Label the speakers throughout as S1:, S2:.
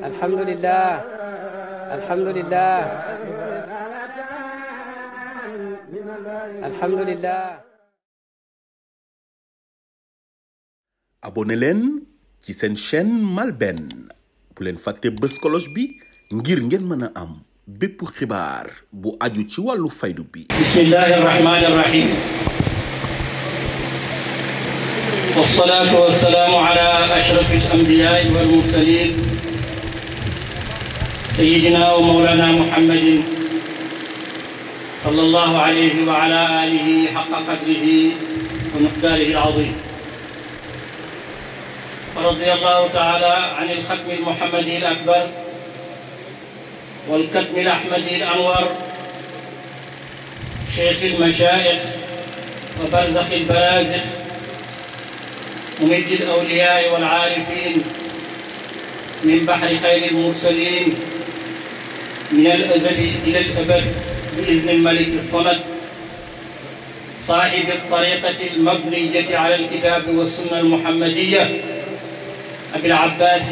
S1: alhamdulillah alhamdulillah alhamdulillah.
S2: abonné leen ci seen chaîne MALBN bu leen fàtte bës cloche bi ngir ngeen mën a am bépp xibaar bu aju ci wàllu faydu bi.
S3: bismillahi rahmani rahim. wassalatu wassalamu ala ashrafil anbiya'i wal mursalin sayyidina wa mawlana muhammadin sallallahu alayhi wa ala alihi haqqa qadrihi wa miqdarihi al-azim. ورضي الله تعالى عن الختم المحمدي الأكبر والكتم الأحمدي الأنور شيخ المشايخ وبرزخ البرازخ ممد الأولياء والعارفين من بحر خير المرسلين من الأزل إلى الأبد بإذن الملك الصمد صاحب الطريقة المبنية على الكتاب والسنة المحمدية أبي العباس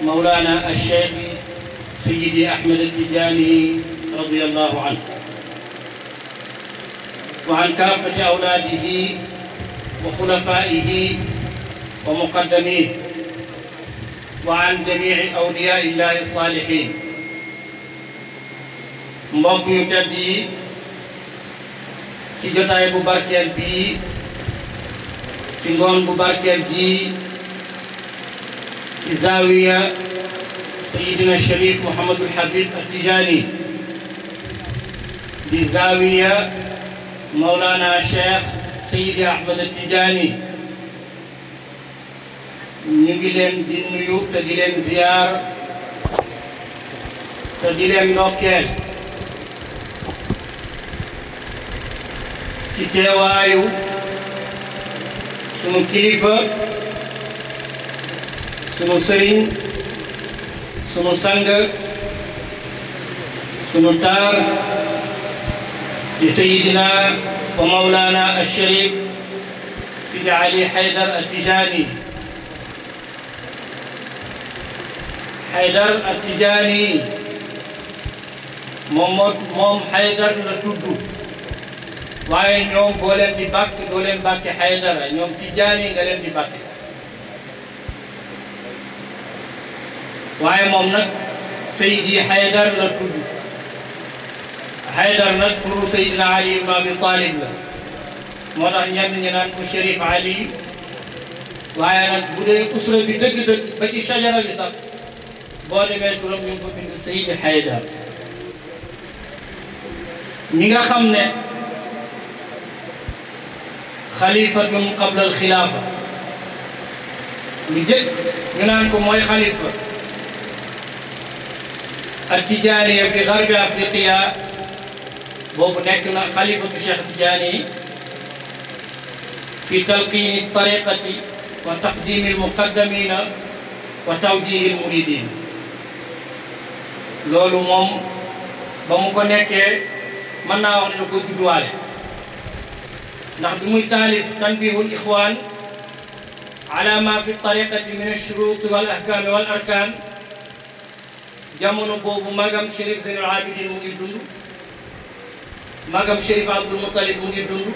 S3: مولانا الشيخ سيدي أحمد التجاني رضي الله عنه وعن كافة أولاده وخلفائه ومقدميه وعن جميع أولياء الله الصالحين. mbokk yu tedd yi ci jotaay bu barkeel bii ci ngoon bu barkeel bii ci zaawiya Sayyidina Sharif Mouhamadul Habib At-Tijani di zaawiya Mawlana Cheikh Sayyidi Ahmad At-Tijani ñu ngi leen di nuyu te di leen ziyaar te di leen ndokkeel ci teewaayu sunu kilifa sunu sëriñ sunu sang sunu taar di Sayyidina wa Mawlana al-Sharif Sidi Ali Haydar At-Tijani. Haydar At-Tijani moom Haydar la tudd waaye ñoom boo leen di bàkk doo leen bàkke Haydara ñoom Tijani nga leen di bàkke waaye moom nag Seydi Haydar la tudd. Haydar nag turu Seydina Ali ibn Abi Talib la moo tax ñenn ñi naan ko Chérif Ali waaye nag bu dee usra bi dëgg-dëgg ba ci sajara bi sax boo demee turam ñu ngi fa bind Seydi Haydar. ñi nga xam ne xalifatun qabla al xilaafa lu jëkk ñu naan ko mooy xalifa At-Tijani fi garbi Afriqiya boobu nekk na xalifatu Cheikh Tijani fi talqiini tariqati wa taqdimi al-muqaddamina wa tawjihi al-muridin. loolu moom ba mu ko nekkee mën naa wax ne da ko judduwaale ndax bi muy taalif tanbihul ixwaan ala ma fi tariqati min ash-shurut wal ahkam wal arkan jamono boobu magam Chérif Zeynul Abidin mu ngi dund magam Chérif Abdul Muttalib mu ngi dund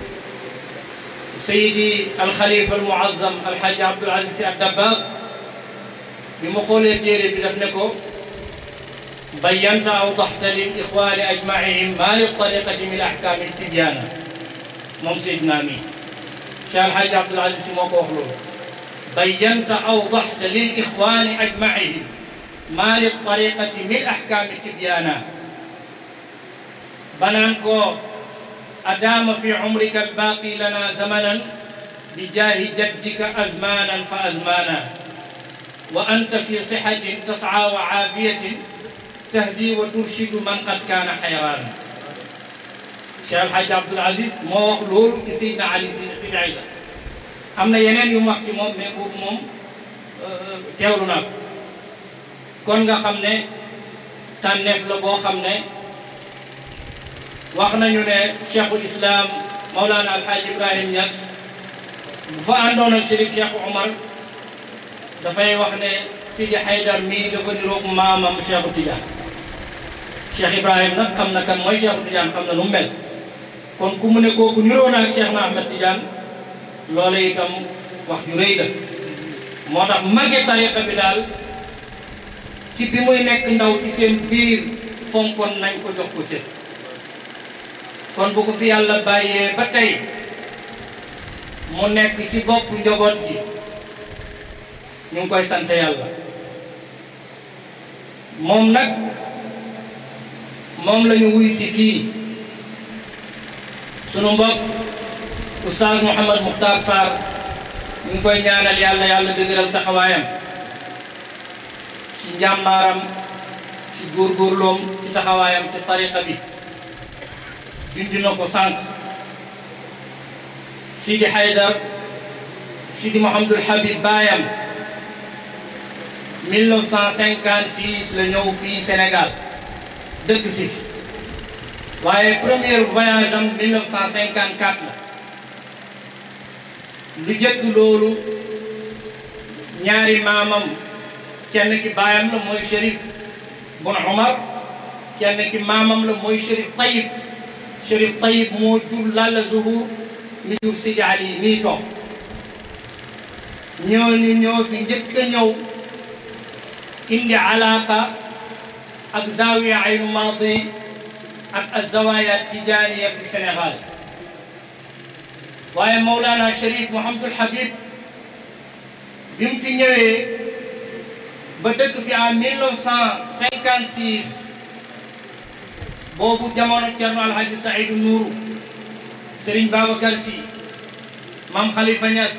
S3: Seydi al-Khalifa al-Muazzam Alhaji Abdul Aziz Sy Ad-Dabbagh bi mu xoolee téere bi daf ne ko bayyanta awdaxta lil ixwaani ajmaihim ma li tariqati min ahkaami tibyana moom Seydina mi Cheikh Alhaji Abdul Aziz Sy moo ko wax loolu bayyanta awdaxta lil ixwaani ajmaihim ma li tariqati min ahkaami tibyana banaan ko adaama fi umrika albaaqi lana zamanan bi jaahi jaddika azmanan fa azmana wa anta fi sixatin tas'a wa aafiyatin tahdi wa turshidu man qad kaana xayraan. Cheikh El Hadj Abdoul Aziz moo wax loolu ci Seydina Ali Sidi Aïda am na yeneen yu mu wax ci moom mais boobu moom teewlu naa ko kon nga xam ne tànneef la boo xam ne wax nañu ne Cheikhul Islam Mawlana Alhaji Ibrahim Niass bu fa àndoon ak Chérif Cheikh Omar dafay wax ne Sidi Haydar mii dafa niroog maamam Cheikhu Tidiane Cheikh Ibrahim nag xam na kan mooy Cheikhu Tidiane xam na nu mu mel kon ku mu ne kooku niroo naa Cheikh na Ahmed Tidiane loola itam wax ju rëy la moo tax magi tariqa bi daal ci bi muy nekk ndaw ci seen biir fonkoon nañ ko jox ko cër kon bu ko fi yàlla bàyyee ba tey mu nekk ci bopp njaboot gi ñu ngi koy sant yàlla moom nag moom la ñu wuy si fii sunu mbokk oustaz Mouhamed Mukhtar Sarr ñu ngi koy ñaanal yàlla yàlla dëgëral taxawaayam ci njàmbaaram ci góorgóorloom ci taxawaayam ci tariqa bi dindi na ko sànq Sidi Haydar Sidi Mouhamadul Habib baayam 1956 la ñëw fii Sénégal dëkk si fi waaye premier voyage am 1954 la lu jëkk loolu ñaari maamam kenn ki baayam la mooy Chérif Bun Omar kenn ki maamam la mooy Chérif Tayyib moo jur Lalla Zuhur mi jur Sidi Ali mii toog ñooñu ñoo fi njëkk a ñëw indi alaqa ak zawiya Aynu Maadi ak azawaya tijaniya fi Sénégal waaye Mawlana Chérif Mouhamadul Habib bi mu fi ñëwee ba dëkk fi en 1956 boobu jamono Cerno Alhaji Saïdou Nourou Serigne Babacar Sy Mam Khalifa Niass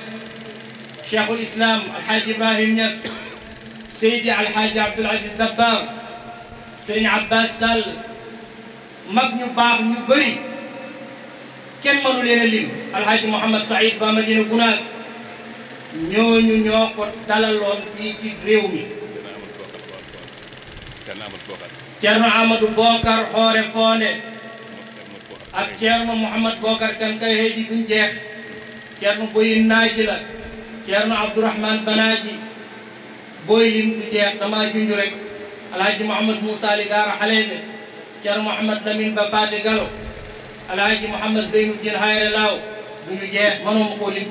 S3: Cheikhul Islam Alhaji Ibrahim Niass Seydi Alhaji Abdoul Aziz Dabbar Serigne Abbas Sall mag ñu baax ñu bëri kenn mënu leen a lim Alhaji Mouhamad Saïd Ba Madina Gounass ñooñu ñoo ko dalaloon fii ci réew mi Ceerno Amadou Bokar Xoore Fonde ak Ceerno Mouhamad Bokar kan kay heeji duñ jeex Ceerno Boyin Naaji la Ceerno Abdourahmane Banaji booy lim du jeex dama junj rek Alhaji Mouhamad Moussa Li Daara Xaleebe Ceerno Mouhamad Lamine Ba Paate Galo Alhaji Mouhamad Zeynuddin Hayre Law duñu jeex mënuma ko lim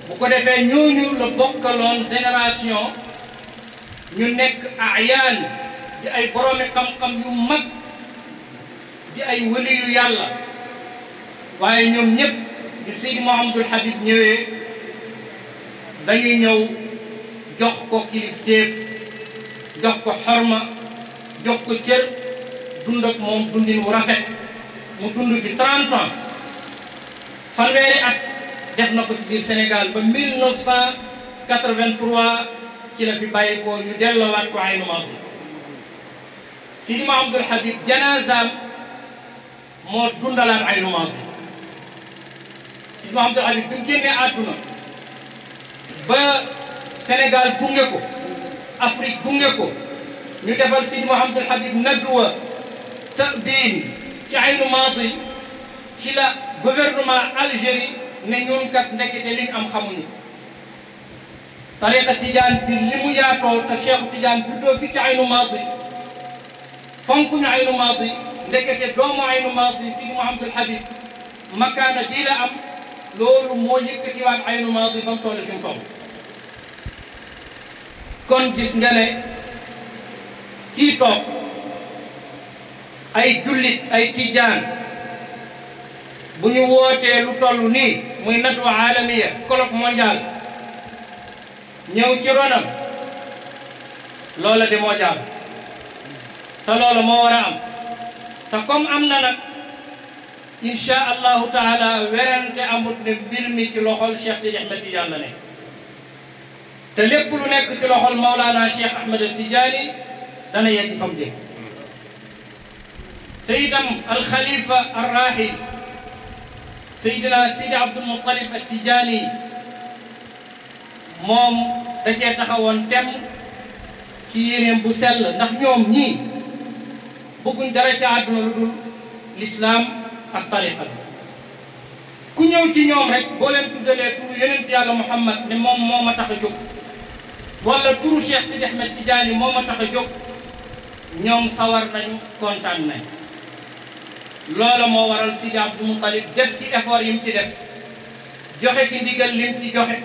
S3: bu ko defee ñooñu la bokkaloon génération ñu nekk ayaan di ay boroomi xam-xam yu mag di ay wëli yu yàlla waaye ñoom ñëpp di Seydi Mouhamadul Habib ñëwee dañuy ñëw jox ko kilifteef jox ko xorma jox ko cër dund ak moom dundin wu rafet mu dund fi 30 ans fanweeri at def na ko ci biir Sénégal ba 1983 ci la fi bàyyi ko ñu delloowaat ko Aynu Maadi Sidi Mouhamadul Habib janazaam moo dundalaat Aynu Maadi Sidi Mouhamadul Habib bi mu génnee àdduna ba Sénégal gunge ko Afrique gunge ko ñu defal Sidi Mouhamadul Habib nadwa ta'bin ci Aynu Maadi ci la gouvernement Algérie ne ñun kat ndekete liñ am xamuñu tariqa Tidiane bi li mu yaatoo te Cheikh Tidiane juddoo fi ci Aynu Maadi fonkuñu Aynu Maadi ndekete doomu Aynu Maadi Sidi Mouhamadul Habib makaana bii la am loolu moo yëkkatiwaat Aynu Maadi ba mu toll fi mu toll kon gis nga ne kii toog ay jullit ay tijaan bu ñu wootee lu toll nii muy nadwa alamiya colloque mondial ñëw ci ronam loola de moo jaar te loola moo war a am te comme am na nag insha allahu taala werante amut ne mbir mi ci loxol Cheikh Sidi Ahmed Tidiane la nekk te lépp lu nekk ci loxol Maulana Cheikh Ahmed Tidiane dana yegg fa mu jëm te itam alxalifa arrahil Seydina Sidi Abdul Muttalib At-Tijaani moom da cee taxawoon tem ci yéeneem bu sell ndax ñoom ñii bëgguñ dara ci àdduna lu dul l'islam ak tariqa bi ku ñëw ci ñoom rek boo leen tuddalee turu yonent yàlla Muhammad ne moom moo ma tax a jóg wala turu Cheikh Sidi Ahmed Tidiane moo ma tax a jóg ñoom sawar nañu kontaan nañ. loola moo waral Sidi Abdou Moutalib def ci effort yi mu ci def joxe ci ndigal lim ci joxe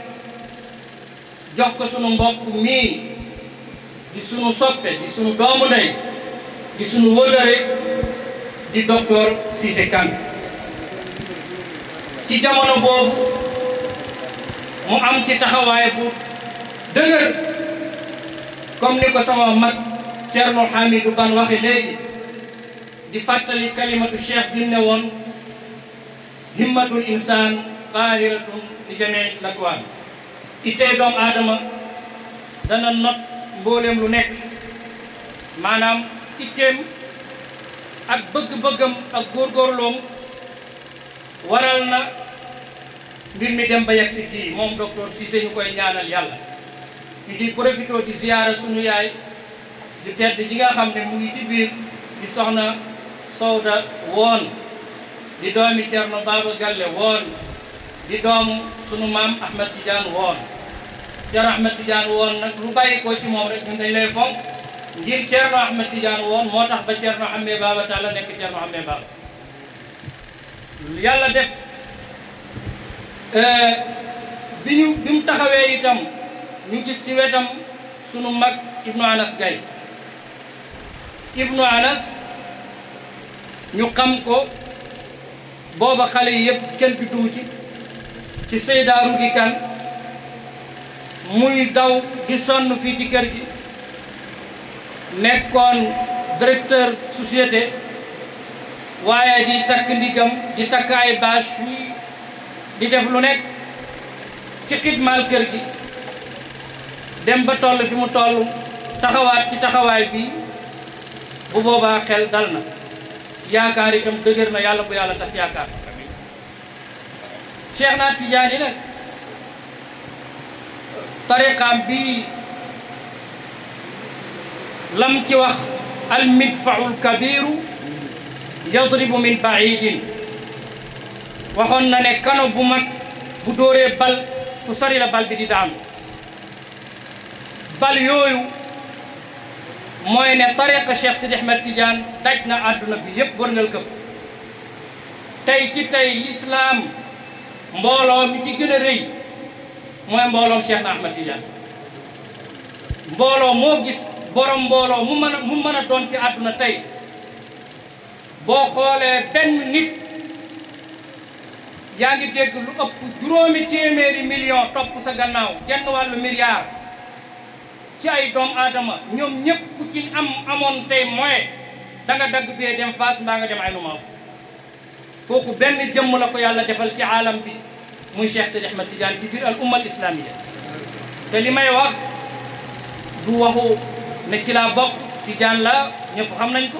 S3: jox ko sunu mbokk mii di sunu soppe di sunu doomu ndey di sunu wëllëre di docteur Cissé Kane ci jamono boobu mu am ci taxawaay bu dëgër comme ni ko sama mag Thierno Hamidou Ban waxe léegi di fàttali kalimatu cheikh bi ne woon himmatul insaan qaahiratun li jamii lakwaan itee doomu aadama dana not mbooleem lu nekk maanaam itteem ak bëgg-bëggam ak góorgóorloom waral na mbir mi dem ba yegg si fii moom docteur Cissé ñu koy ñaanal yàlla ñu di profité di ziyaara sunu yaay di tedd ji nga xam ne mu ngi ci biir di soxna Sowda woon di doomi Cerno Baba Galle woon di doomu sunu maam Ahmed Tidiane woon Cerno Ahmed Tidiane woon nag lu bàyyi ko ci moom rek ñun dañ lay fonk ngir Cerno Ahmed Tidiane woon moo tax ba Cerno Hamme Baba Talla nekk Cerno Hamme Baba yàlla def bi mu taxawee itam ñu gis ci wetam sunu mag Ibnu Anas Gaye Ibnu Anas ñu xam ko booba xale yi yëpp kenn juddu ci Seyda Rugi Kan muy daw di sonn fii ci kër gi nekkoon directeur société waaye di takk ndigam di takk ay bâche fii di def lu nekk ci xidmaal kër gi dem ba toll fi mu toll taxawaat ci taxawaay bi bu boobaa xel dal na yaakaar itam dëgër na yàlla bu yàlla tas yaakaar Cheikh na Tidiane nag tariqaam bi lam ci wax al midfaul kabiru yadribu min baidin waxoon na ne kano bu mag bu dóoree bal fu sori la bal bi di daanu bal yooyu mooy ne tariqa Cheikh Sidi Ahmed Tidiane daj na àdduna bi yëpp wërngal këpp tey ci tey l'islam mbooloo mi ci gën a rëy mooy mbooloom Cheikh na Ahmed Tidiane mbooloo moo gis borom mbooloo mu mën a doon ci àdduna tey boo xoolee benn nit yaa ngi dégg lu ëpp juróomi téeméeri million topp sa gannaaw genn wàllu milliard ci ay doomu aadama ñoom ñëpp ku ci amoon tey moyen da nga dagg bee dem Fass mbaa nga dem ay numaaw kooku benn jëmm la ko yàlla defal ci aalam bi muy Cheikh Sidi Ahmed Tidiane ci biir al umma al islamiyya te li may wax du waxu ne ci laa bokk Tidiane la ñëpp xam nañ ko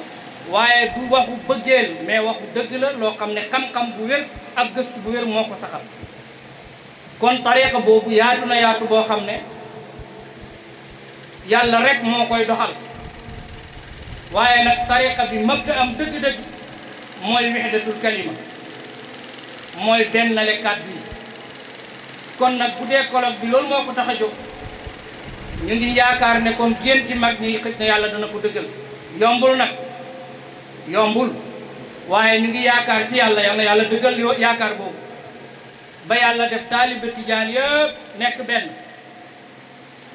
S3: waaye du waxu bëggeel mais waxu dëgg la loo xam ne xam-xam bu wér ak gëstu bu wér moo ko saxal kon tariqa boobu yaatu na yaatu boo xam ne yàlla rek moo koy doxal waaye nag tariqa bi mëbda am dëgg-dëgg mooy wahdatul kalima mooy bennale kàddu yi kon nag bu dee colloque bi loolu moo ko tax a jóg ñu ngi yaakaar ne comme génti mag ñi xëj na yàlla dana ko dëggal yombul nag yombul waaye ñu ngi yaakaar ci yàlla yal na yàlla dëggal yaakaar boobu ba yàlla def taalibe tijaan yëpp nekk benn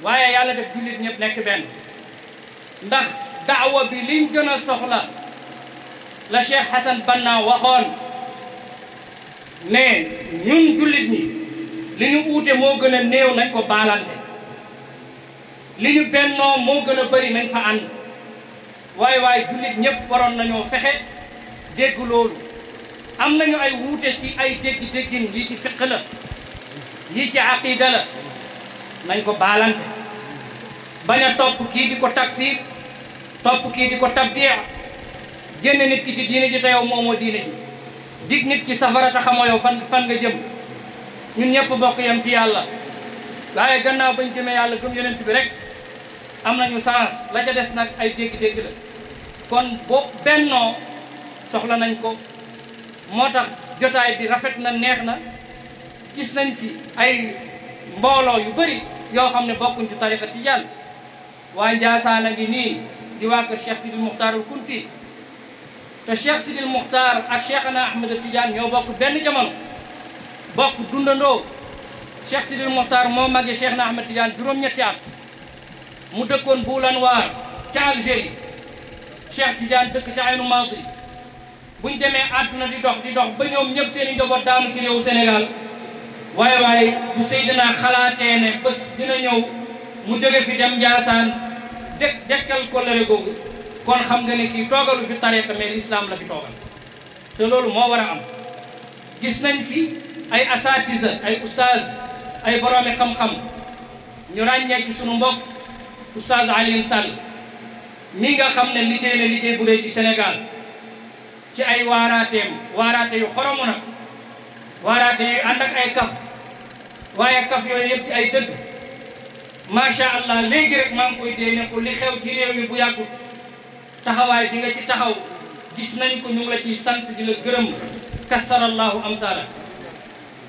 S3: waaye yàlla def jullit ñëpp nekk benn ndax daawa bi liñ gën a soxla la Cheikh Hassan Banna waxoon ne ñun jullit ñi li ñu uute moo gën a néew nañ ko baalante li ñu bennoo moo gën a bëri nañ fa ànd waaye jullit ñëpp waroon nañoo fexe dégg loolu am nañu ay wuute ci ay dégg-déggin yii ci fiq la yii ci aqida la nañ ko baalante bañ a topp kii di ko takfiir topp kii di ko tabdiya génn nit ki ci diine ji te yow moomoo diine ji dig nit ki safara te xamoo yow fan nga jëm ñun ñëpp bokk yam ci yàlla waaye gannaaw bañ jëmee yàlla gëm yonent bi rek am nañu sens la ca des nag ay dégg-dégg la kon boo bennoo soxla nañ ko moo tax jotaay bi rafet na neex na gis nañ fi ay mbooloo yu bëri yoo xam ne bokkuñ ci tariqa tijaan waa Njaasaan a ngi nii di waa kër Cheikh Sidil Muxtaar al Kunti te Cheikh Sidil Muxtaar ak Cheikhana Ahmed Tidiane ñoo bokk benn jamono bokk dundandoo Cheikh Sidil Muxtaar moo màggee Cheikhana Ahmed Tidiane juróom-ñetti at mu dëkkoon Boulanwar ca Algérie Cheikh Tidiane dëkk ca Aynu Maadi buñ demee àdduna di dox ba ñoom ñëpp seen i njaboot daanu ci réewu Sénégal waaye bu Seydina xalaatee ne bés dina ñëw mu jóge fi dem Njaasaan dekkal kóllëre googu kon xam nga ne kii toogalu fi tariqa mais l'islam la fi toogal te loolu moo war a am gis nañ fi ay asatisa ay oustaz ay boroomi xam-xam ñu ràññee ci sunu mbokk oustaz Alioune Sall mi nga xam ne liggéey na liggéey bu rëy ci Sénégal ci ay waaraate yu xoromu nag waaraate yu ànd ak ay kaf waaye kaf yooyu yëpp ay dëgg macha allah léegi rek maa ngi koy dee ne ko li xew ci réew mi bu yàggut taxawaay bi nga ci taxaw gis nañ ko ñu ngi la ciy sant di la gërëm kasarallahu amsala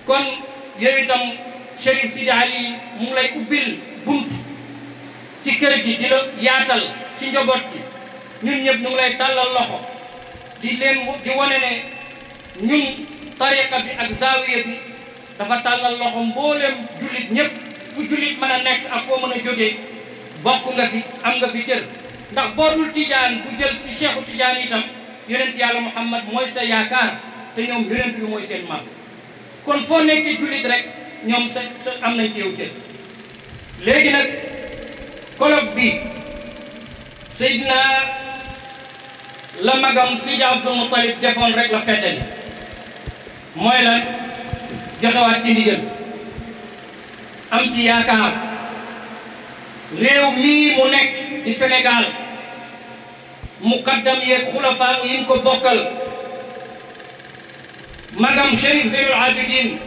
S3: kon yow itam Chérif Sidi Ali mu ngi lay ubbil bunt ci kër gi di la yaatal ci njaboot bi ñun ñëpp ñu ngi lay tàllal loxo di wane ne ñun tariqa bi ak zaawiya bi dafa tàllal loxo mboolem jullit ñëpp fu jullit mën a nekk ak foo mën a jógee bokk nga fi am nga fi cër ndax boo dul tijaan bu jël ci cheikhu tijaan itam yonent yàlla Muhammad mooy sa yaakaar te ñoom yonent bi mooy seen maam kon foo nekkee jullit rek ñoom sa am nañ ci yow cër léegi nag colloque bi Seydina la magam Sidi Abdul Mutalib defoon rek la feddali mooy lan joxewaat ci ndigal am ci yaakaar réew mii mu nekk di Sénégal muqaddam yeeg xulafaa yi ñu ko bokkal magam Chérif Zeynul Abidin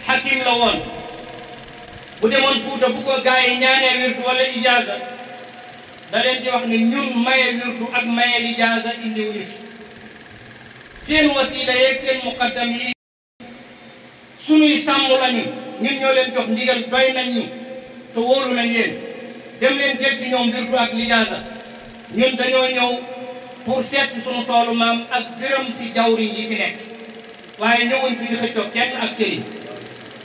S3: hakim la woon bu demoon Fuuta bu ko gaa yi ñaanee wirdu wala ijaaza da leen di wax ne ñun maye wirdu ak maye ijaaza indiwuñu fi seen wasiila yeeg seen muqaddam yi sunuy sàmm lañu ñun ñoo leen jox ndigal doy nañ ñu te wóolu nañ leen dem leen jël ci ñoom wirdu ak lijaaza ñun dañoo ñëw pour seet si sunu toolu maam ak gërëm si jawri yi fi nekk waaye ñëwuñ fi di xëccoo kenn ak cëriñ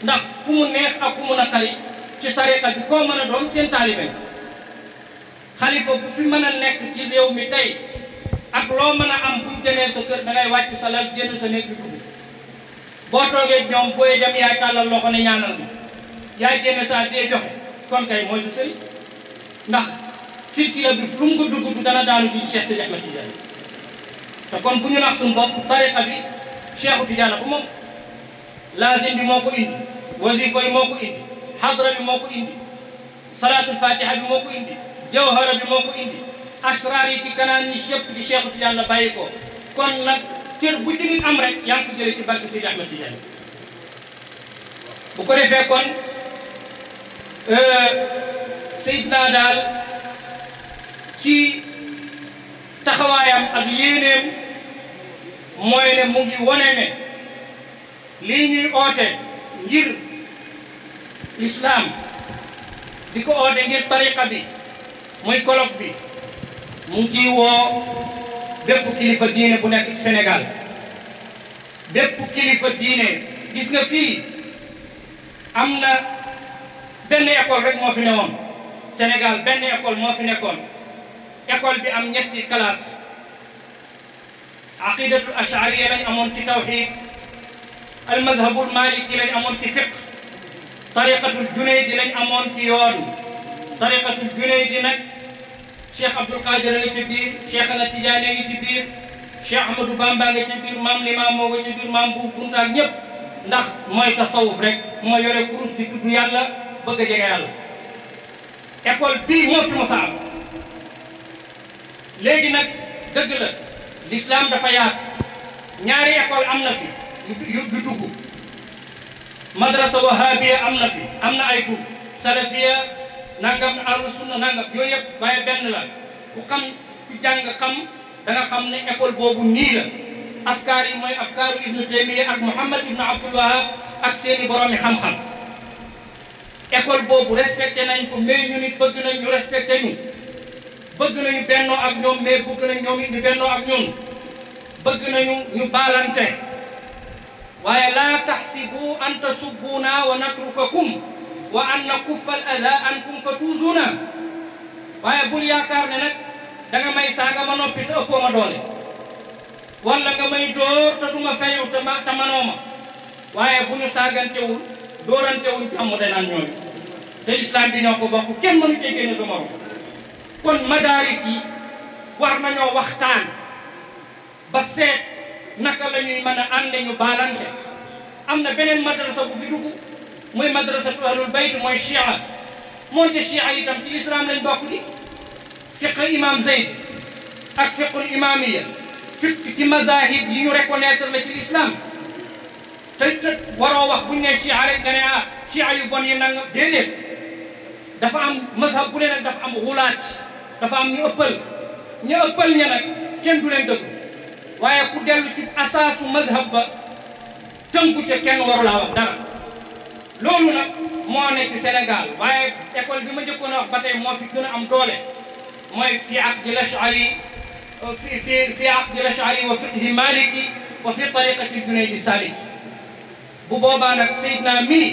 S3: ndax ku mu neex ak ku mu naqari ci tariqa bi koo mën a doon seen taalibe xalifa bu fi mën a nekk ci réew mi tey ak loo mën a am buñ demee sa kër da ngay wàcc sa lal génn sa néeg bi dugg boo toogee ñoom booy dem yaay tàllal loxo ne ñaanal ma yaay génn saa dee joxe kon kay mooy sa sëriñ ndax silsila bi lu mu ko dugg dana daanu ci Cheikh Sidi Ahmed Tidiane te kon bu ñu nax suñu bopp tariqa bi Cheikhu Tidiane bu moom lazim bi moo ko indi wasifa yi moo ko indi xadra bi moo ko indi salaatul fatiha bi moo ko indi jawhara bi moo ko indi asrar yi ci kanaan ñi yëpp ci Cheikhu Tidiane la bàyyi ko kon nag cër bu ci nit am rek yaa ngi ko jëlee ci barke Sidi Ahmed Tidiane bu ko defee kon Seydina daal ci taxawaayam ak yéeneem mooy ne mu ngi wone ne lii ñuy oote ngir islam di ko oote ngir tariqa bi muy colloque bi mu ngi woo bépp kilifa diine bu nekk ci Sénégal bépp kilifa diine gis nga fii am na benn école rek moo fi newoon Sénégal benn école moo fi nekkoon école bi am ñetti classe aqidatul ashariya lañ amoon ci tawhid al mazhabul maliki lañ amoon ci fiqh tariqatul junaydi lañ amoon ci yoon tariqatul junaydi nag Cheikh Abdul Qadir nga ci biir Cheikh na Tidiane ngi ci biir Cheikh Ahmadou Bamba nga ci biir maam Limaam moo nga ci biir maam bu Kunta ak ñëpp ndax mooy tasawuf rek moo yore kurus di tudd yàlla bëgg a jege yàlla école bii moo fi mos a am léegi nag dëgg la l'islam dafa yaatu ñaari école am na fi yu dugg madrasa wahabiya am na fi am na ay tur salafiya nangam ahlu sunna nangam yooyu yëpp waaye benn la ku xam ku jàng xam da nga xam ne école boobu nii la afkaar yi mooy afkaaru ibnu Taymiya ak Muhammad ibnu Abdul Wahab ak seeni boroomi xam-xam école boobu respecté nañ ko mais ñu nit bëgg nañ ñu respecté ñu bëgg nañu bennoo ak ñoom mais bëgg nañ ñoom it ñu bennoo ak ñun bëgg nañu ñu baalante waaye laa taxsibu an tasubbuuna wa natrukakum wa an nakuffa al ada ankum fa tuuzuuna waaye bul yaakaar ne nag da nga may saaga ma noppi te ëppoo ma doole wala nga may dóor te du ma fayu te manoo ma waaye bu ñu saagantewul dóorantewul jàmm danaan ñooñu te islam bi ñoo ko bokk kenn mënu cee génne sa morom kon madaaris yi war nañoo waxtaan ba seet naka la ñuy mën a ànde ñu baalante am na beneen madrasa bu fi dugg muy madrasatu ahlul bayt mooy chia moonte chia itam ci islam lañ bokk di fiq imam Zayd ak fiqul imamiya fiq ci mazahib yi ñu reconnaître la ci islam te waroo wax buñ ne chia rek nga ne ah chia yu bon yi nanga déedéet dafa am mazhab bu ne nag dafa am xulaat dafa am ñu ëppal ña nag kenn du leen dëgg waaye ku dellu ci asaasu mazhab ba tënku ca kenn waru laa wax dara loolu nag moo ne ci Sénégal waaye école bi ma njëkkoon a wax ba tey moo fi gën a am doole mooy fi aqdi al-Ash'ari fi aqdi al-Ash'ari wa fiqhi Maliki wa fi tariqati Junayd as-Saliki bu boobaa nag Seydina mii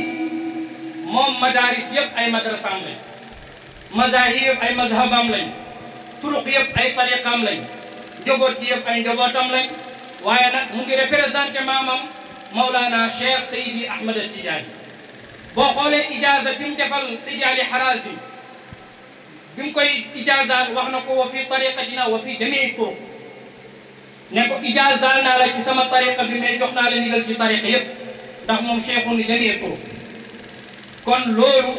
S3: moom madaaris yëpp ay madrasaam lañ mazahib yëpp ay mazhabam lañ turuq yëpp ay tariqam lañ njaboot gi yëpp ay njabootam lañ waaye nag mu ngi représenté maamam Mawlana Cheikh Seydi Ahmed Tidiane boo xoolee ijaaza bi mu defal Seydi Ali Harazim bi mu koy ijaazaal wax na ko wa fi tariqatina wa fi jamii turuq ne ko ijaazaal naa la ci sama tariqa bi mais jox naa la ndigal ci tariqa yëpp ndax moom cheikhun li jamii turuq kon loolu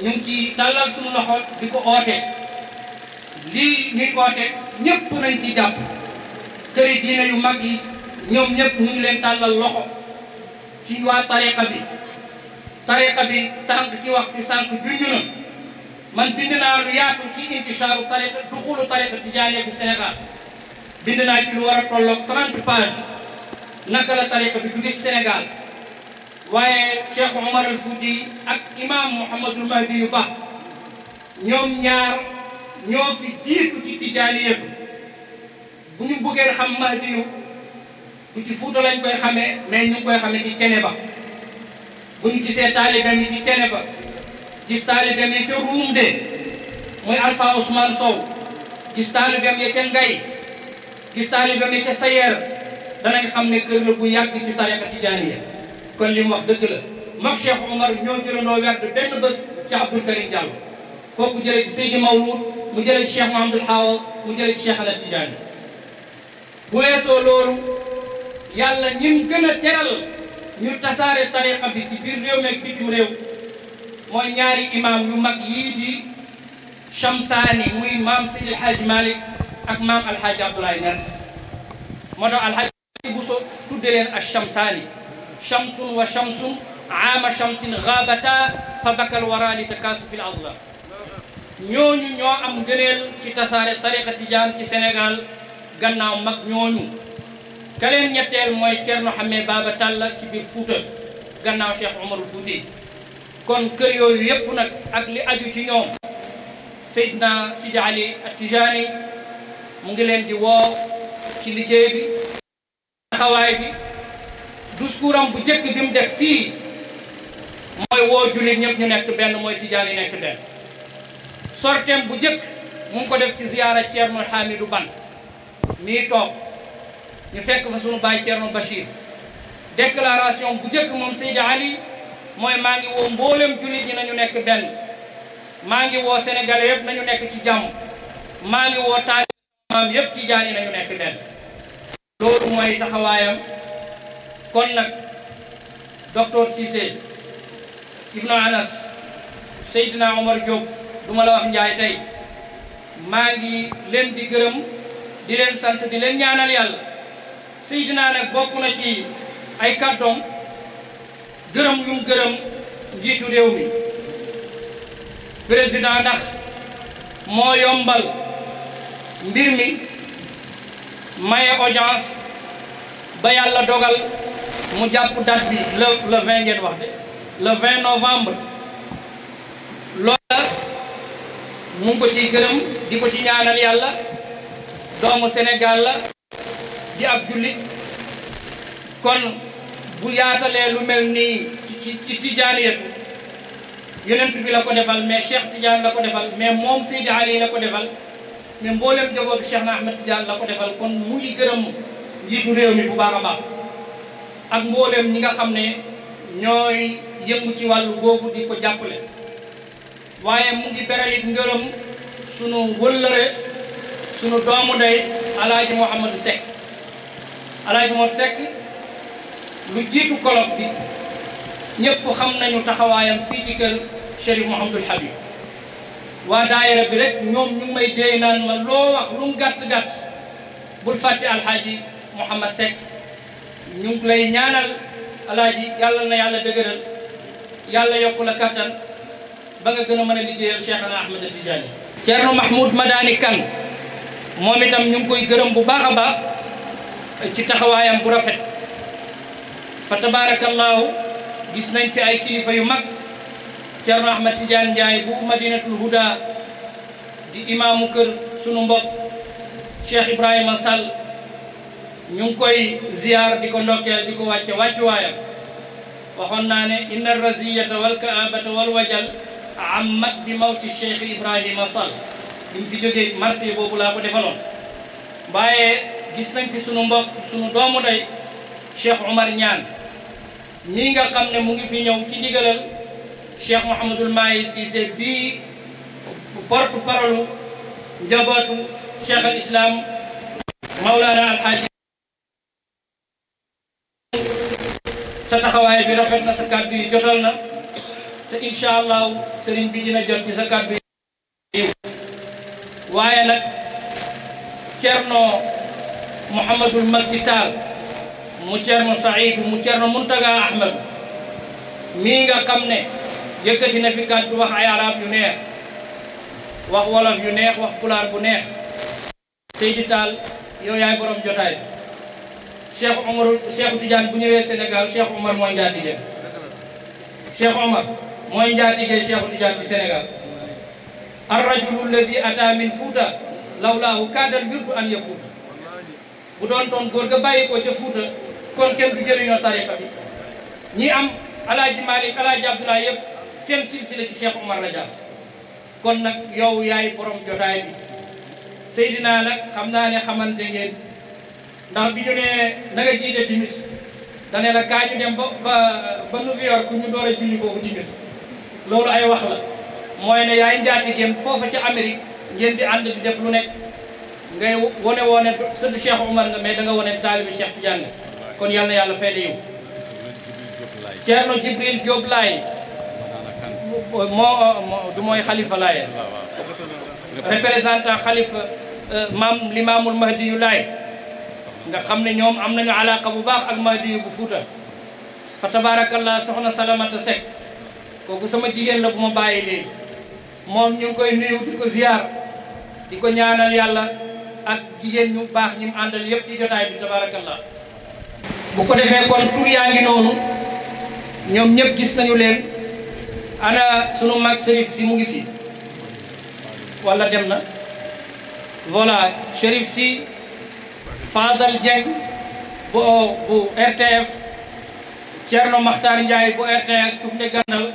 S3: ñu ngi ci tàllal suñu loxo di ko oote lii ñuy oote ñëpp nañ ci jàpp këri diine yu mag yi ñoom ñëpp ñu ngi leen tàllal loxo ci waa tariqa bi sànq ci wax fi sànq junj na man bind naa lu yaatu ci intishaaru tariqa duxulu tariqa tijaaniya fi Sénégal bind naa ci lu war a tolloog 30 pages naka la tariqa bi jóge ci Sénégal waaye Cheikh Omar al Fouti ak imam Mouhamadul Mahdi yu Ba ñoom ñaar ñoo fi jiitu ci tijaaniya bi bu ñu bëggee xam Mahdi yu bu ci Fuuta lañ koy xamee mais ñu ngi koy xamee ci Ceneba bu ñu gisee taalibeem yi ci Ceneba gis taalibeem yi ca Ruumde muy Alpha Ousmane Sow gis taalibeem yi ca Ngay gis taalibeem yi ca Sayer danañ xam ne kër la bu yàgg ci tariqa tijaaniya kon li mu wax dëgg la mag Cheikh Omar ñoo jëlandoo werd benn bés ci Abdoul Karim Diallo kooku jëlee ci Seydi Mawlud mu jëlee ci Cheikh Mahamadul Hawa mu jëlee ci Cheikh Ala Tidiane bu weesoo loolu yàlla ñim gën a teral ñu tasaare tariqa bi ci biir réew meeg bitim réew mooy ñaari imam yu mag yii di Chamsaani muy maam Seydi El Hadji Malick ak maam Alhaji Abdoulaye Niass moo tax Alhaji Bousso tudde leen ak Chamsaani chamsun wa chamsun aama chamsin gaabata fa bakal wara li takaasu fil adla ñooñu ñoo am ngëneel ci tasaare tariqa tijaan ci Sénégal gannaaw mag ñooñu ka leen ñetteel mooy Thierno Hamé Baba Talla ci biir Fuuta gannaaw Cheikh Omarul Fouti kon kër yooyu yëpp nag ak li aju ci ñoom Seydina Sidi Ali At-Tijani mu ngi leen di woo ci liggéey bi taxawaay bi discours am bu njëkk bi mu def fii mooy woo jullit ñëpp ñu nekk benn mooy tijaan yi nekk benn sortem bu njëkk mu ngi ko def ci ziyaara Thierno Hamidou Ban mii toog ñu fekk fa sunu baay Thierno Bachir déclaration bu njëkk moom Seydi Ali mooy maa ngi woo mboolem jullit ñi nañu nekk benn maa ngi woo sénégalais yëpp nañu nekk ci jàmm maa ngi woo taalibe yëpp tijaan yi nañu nekk benn loolu mooy taxawaayam kon nag docteur Cissé Ibnu Anas Seydina Omar Diop du ma la wax njaay tey maa ngi leen di gërëm di leen sant di leen ñaanal yàlla Seydina nag bokk na ci ay kàddoom gërëm yum gërëm njiitu réew mi président ndax moo yombal mbir mi maye audience ba yàlla dogal mu jàpp date bi le 20 ngeen wax de le 20 novembre loola mu ngi ko ciy gërëm di ko ci ñaanal yàlla doomu Sénégal la di ab jullit kon bu yaatalee lu mel nii ci tijaaniyatu yonent bi la ko defal mais Cheikh Tidiane la ko defal mais moom Seydi Ali la ko defal mais mboolem jabootu Cheikh na Ahmed Tidiane la ko defal kon mu ngi gërëm njiitu réew mi bu baax a baax ak mboolem ñi nga xam ne ñooy yëngu ci wàllu googu di ko jàppale waaye mu ngi beral it ngërëm sunu wëllëre sunu doomu ndey Alaaji Mouhamadou Seck Alaaji Mouhamadou Seck lu jiitu colloque bi ñëpp xam nañu taxawaayam fii ci kër Chérif Mouhamadoul Habib waa daayira bi rek ñoom ñu ngi may déey naan ma loo wax lu mu gàtt-gàtt bul fàtte alxaaji Mouhamad Seck ñu ngi lay ñaanal alaaji yàlla na yàlla dëgëral yàlla yokku la kattan ba nga gën a mën a liggéeyal Cheikhana Ahmed Tidiane Thierno Mahmoud Madani Kane moom itam ñu ngi koy gërëm bu baax a baax ci taxawaayam bu rafet fa tabarakallahu gis nañ fi ay kilifa yu mag Thierno Ahmed Tidiane Ndiaye bu Madinatul Huda di imaamu kër sunu mbokk Cheikh Ibrahima Sall ñu ngi koy ziar di ko ndokkeel di ko wàcce wàccuwaayam waxoon naa ne inna raziyata wal kaabata wal wajal ammat bi mawti Cheikh Ibrahima Sall biñ fi jógee marché boobu laa ko defaloon waaye gis nañ fi sunu mbokk sunu doomu day Cheikh Omar Niane mii nga xam ne mu ngi fi ñëw ci digalal Cheikh Mouhamadoul Mahi Cissé bii porte parole njabootu Cheikh al Islam Maulana Alhaji sa taxawaay bi rafet na sa kàddu yi jotal na te incha allahu sëriñ bi dina jot ci sa kàddu yi waaye nag Thierno Mouhamadoul Makki Tall mu Thierno Saïd mu Thierno Muntaga Ahmed mii nga xam ne yëkkati na fi kàddu wax ay arab yu neex wax wolof yu neex wax pulaar bu neex Seydi Tall yow yaay borom jotaay Cheikh Tidiane bu ñëwee Sénégal Cheikh Omar mooy njaatige Cheikh Omar mooy njaatige Cheikh Tidiane ci Sénégal ar-rajulu alladi ata min Fuuta lawlaahu kaadal wirdu an yafuuta bu doon toon góor ga bàyyi ko ca Fuuta kon kenn du jëriñoo tariqa bi ñi am alaaji Malik alaaji Abdoulaye yëpp seen silsila ci Cheikh Omar la jaar kon nag yow yaay borom jotaay bi Seydina nag xam naa ne xamante ngeen ndax bi ñu ne na nga jiite timis dane la kaa ñu dem ba New York ñu door a julli foofu timis loolu ay wax la mooy ne yaay njaati ngeen foofa ca Amérique ngeen di ànd di def lu nekk ngay wone sëtu Cheikh Omar nga mais da nga wone taalibi Cheikh Tidiane kon yal na yàlla fay yow Thierno Jibril Diop Laye du mooy xalifa Laye représentant xalifa maam Limaamul Mahdi yu Laye nga xam ne ñoom am nañu alaaka bu baax ak Mahdi yu bu Fuuta fa tabarakallah soxna Salamata Seck kooku sama jigéen la bu ma bàyyi léegi moom ñu ngi koy nuyu di ko ziar di ko ñaanal yàlla ak jigéen ñu baax ñi mu àndal yëpp ci jotaay bi tabarakallah bu ko defee kon tur yaa ngi noonu ñoom ñëpp gis nañu leen ana sunu mag Chérif si mu ngi fi wala dem na voilà Chérif si Fadal Dieng bu RTF Thierno Makhtar Ndiaye bu RTS tuf ne gànnal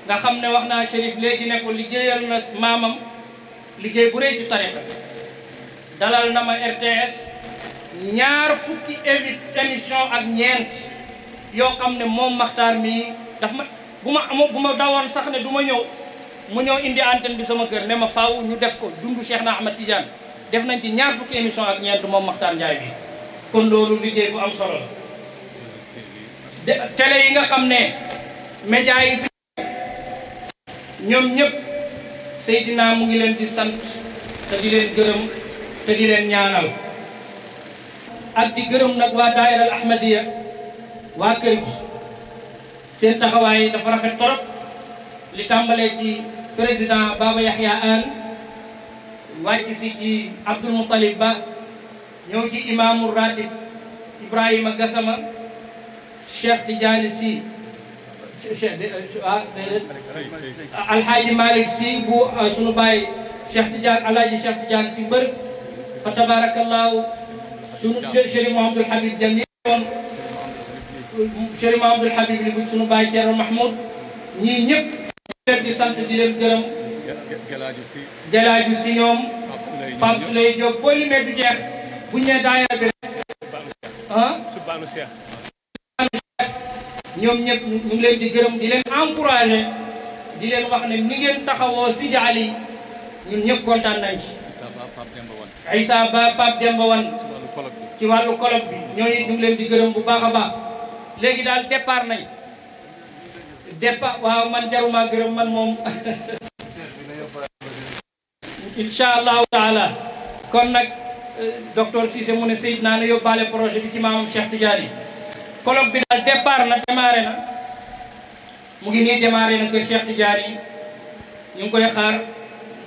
S3: nga xam ne wax naa Chérif léegi ne ko liggéeyal na maamam liggéey bu rëy ci tariqa dalal na ma RTS ñaar fukki émission ak ñeent yoo xam ne moom Makhtar mi daf ma bu ma dawoon sax ne du ma ñëw mu ñëw indi antenne bi sama kër ne ma faaw ñu def ko dundu Cheikh na Ahmed Tidiane def nañ ci ñaar fukki émission ak ñeent moom Makhtar Ndiaye bi kon loolu liggéey bu am solo la télé yi nga xam ne média yi fi ñoom ñëpp Seydina mu ngi leen di sant te di leen gërëm te di leen ñaanal ak di gërëm nag waa daayira al Ahmadiya waa kër gi seen taxawaay dafa rafet torop li tàmbalee ci président Baba Yahya Anne wàcc si ci Abdoul Moutalib Ba ñëw ci imaamu ratib Ibrahima Gassama Cheikh Tidiane Sy Alhaji Malick Sy bu sunu baay Cheikh Tidiane Alhaji Cheikh Tidiane Sy mbër fa tabarakallahu sunu Chérif Mouhamadoul Habib Jami woon Chérif Mouhamadoul Habib li bu sunu baay Thierno Mahmoud ñii ñëpp leen di sant di leen gërëm Jalaaju Si ñoom Pape Souley Diop boo limee du jeex bu ñee daayira bi
S4: Subbaanu Cheikh
S3: ñoom ñëpp ñu ngi leen di gërëm di leen encouragé di leen wax ne ni ngeen taxawoo Sidi Ali ñun ñëpp kontaan nañ ci Aïssa Ba Pape Demba Wan ci wàllu colloque bi ñooñu ñu ngi leen di gërëm bu baax a baax léegi daal départ nañ départ waaw man jaruma gërëm man moom incha allahu taala kon nag docteur Cissé mu ne Seydina na yóbbaale projet bi ci maamam Cheikh Tidiane colloque bi daal départ na démarré na mu ngi nii démarré na kër Cheikh Tidiane ñu ngi koy xaar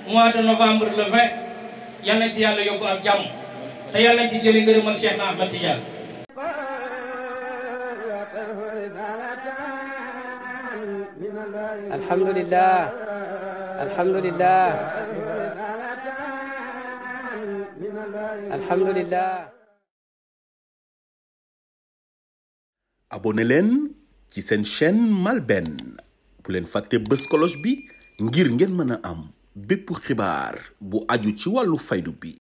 S3: mois de novembre le 20 yal nañ ci yàlla yóbbu ak jàmm te yàlla nañ ci jëli ngërëmal Cheikh na Ahmad Tidiane
S1: alhamdulillah alhamdulillah alhamdulillah
S2: abonné leen ci seen chaîne MALBN bu leen fàtte bës cloche bi ngir ngeen mën a am bépp xibaar bu aju ci wàllu faydu bi